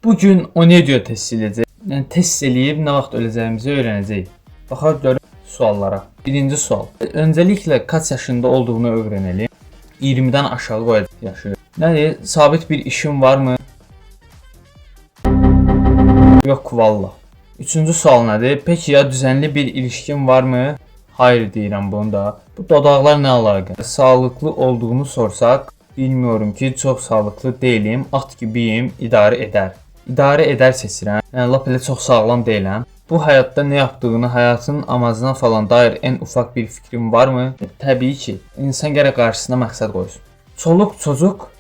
Bugün 17 test eləyəcək. Yəni test eləyib nə vaxt öləcəyimizi öyrənəcəyik. Baxaq görək suallara. Birinci sual. Öncelikle kaç yaşında olduğunu öğrenelim. 20-dən aşağı qoyacaq yaşı. Nədir? Sabit bir işin var mı? Yox valla. Üçüncü sual nədir? Peki ya düzenli bir ilişkin var mı? Hayır deyirəm bunu da. Bu dodaqlar nə əlaqə? Sağlıqlı olduğunu sorsaq, bilmiyorum ki, çox sağlıqlı deyiləm, at gibiyim, idarə edər. İdarə edər seçirəm. Yəni lap elə çox sağlam deyiləm. Bu həyatda nə yapdığını, həyatın amacına falan dair en ufak bir fikrin var mı? Təbii ki, insan gərək qarşısına məqsəd qoysun. Çoluq, çocuk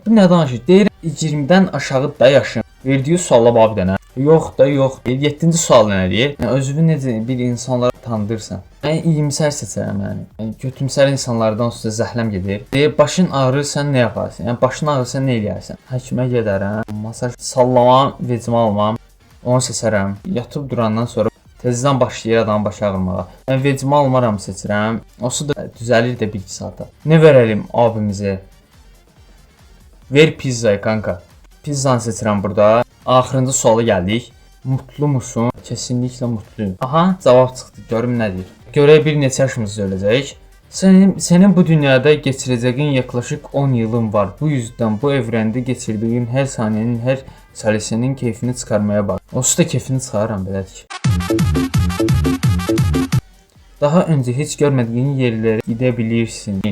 bu nə danışır? Deyir 20-dən aşağı da yaşım. Verdiyi suala bax bir dənə. Yox da yox. 7-ci sual nə deyir? Yəni özünü necə bir insanlara tanıdırsan? Mən iyimsər seçirəm yəni. Yəni kötümsər insanlardan sonra zəhləm gedir. Deyir başın ağrırsa nə yaparsan? Yəni başın ağrırsa nə eləyərsən? Həkimə gedərəm, masaj sallamam, vecimə almam. Onu seçərəm. Yatıb durandan sonra tezdən başlayır adamın başı ağrımağa. Mən vecimə almaram seçirəm. Onsuz da düzəlir də 1-2 saata. Nə verəlim abimizə? Ver pizzayı kanka. Pizzanı seçirəm burada. Axırıncı suala gəldik. Mutlu musun? Kesinlikle mutluyum. Aha, cavab çıxdı. Görüm nə deyir. Görək bir neçə yaşımızda öləcəyik. Senin bu dünyada geçireceğin yaklaşık 10 yılın var. Bu yüzden bu evrende geçirdiğin her saniyenin, her salisenin keyfini çıkarmaya bak. Onsuz da keyfini çıxarıram belədir ki. Daha önce hiç görmediğin yerlere gidebilirsin.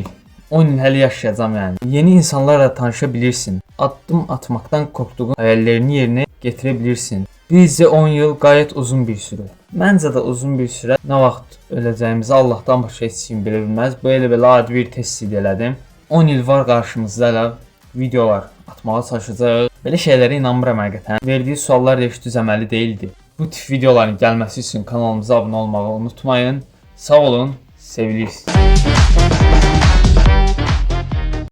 10 il hələ yaşayacağam yəni. Yeni insanlarla tanışabilirsin. Addım atmaktan korktuğun hayallerini yerine getirebilirsin. Bizce 10 yıl gayet uzun bir süre. Məncə də uzun bir süre. Nə vaxt öləcəyimizi Allahdan başqa heç kim bilə bilməz. Bu elə belə adi bir test idi elədim. 10 il var qarşımızda hələ videolar atmağa çalışacağıq. Belə şeylərə inanmıram həqiqətən. Verdiyi suallar da heç düz əməli deyildi. Bu tip videoların gəlməsi üçün kanalımıza abunə olmağı unutmayın. Sağ olun, sevilirsiniz.